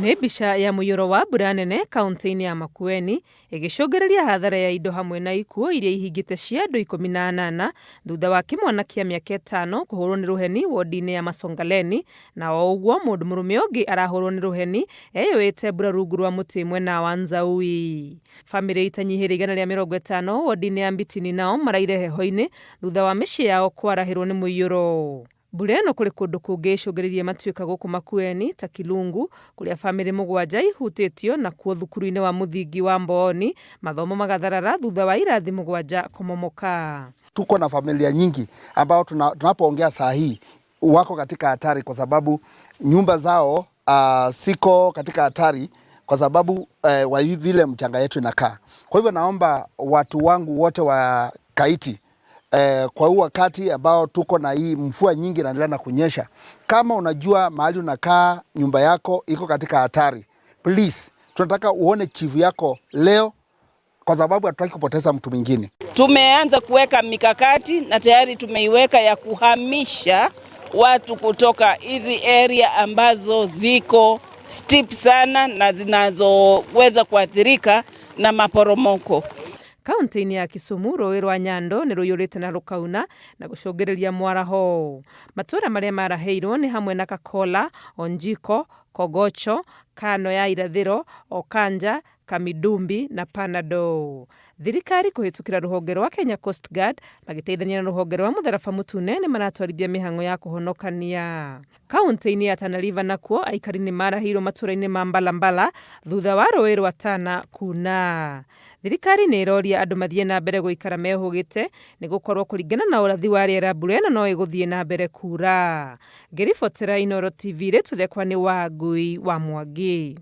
Nĩ mbica ya mũiyũro wa mbura nene kaunti-inĩ ya Makueni ĩgĩcũngĩrĩria hathara ya indo hamwe na ikuũ iria ihingĩte cia andũ 18 thutha wa kĩmwana kĩa mĩaka 5 kũhũrwo nĩ rũheni wodi-inĩ ya Masongaleni, na o ũguo mũndũ mũrũme ũngĩ arahũrwo nĩ rũheni eyũĩte mbura rungu rwa mũtĩ mwena wa Nzaui. Bamĩrĩ itanyihĩire 150 wodi-inĩ ya Mbitini nao maraire heho-inĩ thutha wa mĩciĩ yao kwarahĩrwo nĩ mũiyũro. Mbura ĩno kũrĩ kũndũ kũngĩ ĩcũngĩrĩirie matuĩka gũkũ Makueni ta Kilungu kũrĩa bamĩrĩ 7 ihutĩtio, nakuo thukuru-inĩ wa mũthingi wa Mbooni mathomo magatharara thutha wa irathi 7 kũmomoka. Tuko na familia nyingi ambao tunapoongea saa hii wako katika hatari kwa sababu nyumba zao siko katika hatari kwa sababu wa vile mchanga yetu inakaa. Kwa hivyo naomba watu wangu wote wa Kaiti kwa huu wakati ambao tuko na hii mvua nyingi inaendelea na kunyesha, kama unajua mahali unakaa nyumba yako iko katika hatari, please tunataka uone chifu yako leo kwa sababu hatutaki kupoteza mtu mwingine. Tumeanza kuweka mikakati na tayari tumeiweka ya kuhamisha watu kutoka hizi area ambazo ziko steep sana na zinazoweza kuathirika na maporomoko. Kaunti-inĩ ya Kisumu rũĩ rwa Nyando nĩ rũiyũrĩte na rũkauna na gũcũngĩrĩria mwaraho. Matũũra marĩa marahĩirwo nĩ hamwe na Kakola, Onjiko, Kogocho, Kano ya Irathĩro, Okanja, Kamidumbi na Panado. Thirikari kũhĩtũkĩra rũhonge rwa Kenya Coast Guard magĩteithania na rũhonge rwa Mũtharaba Mũtune nĩ maratwarithia mĩhang'o ya kũhonokania. Kaunti-inĩ ya Tana River nakuo aikari nĩ marahĩirwo matũũra-inĩ ma Mbalambala thutha wa rũĩ rwa Tana kuna. Thirikari nĩ ĩroria andũ mathiĩ na mbere gũikara mehũgĩte nĩ gũkorwo kũringana na ũrathi wa rĩera mbura ĩno no ĩgũthiĩ na mbere kura. Ngĩribotera Inooro TV rĩtwa rĩakwa nĩ Wangui wa Mwangi.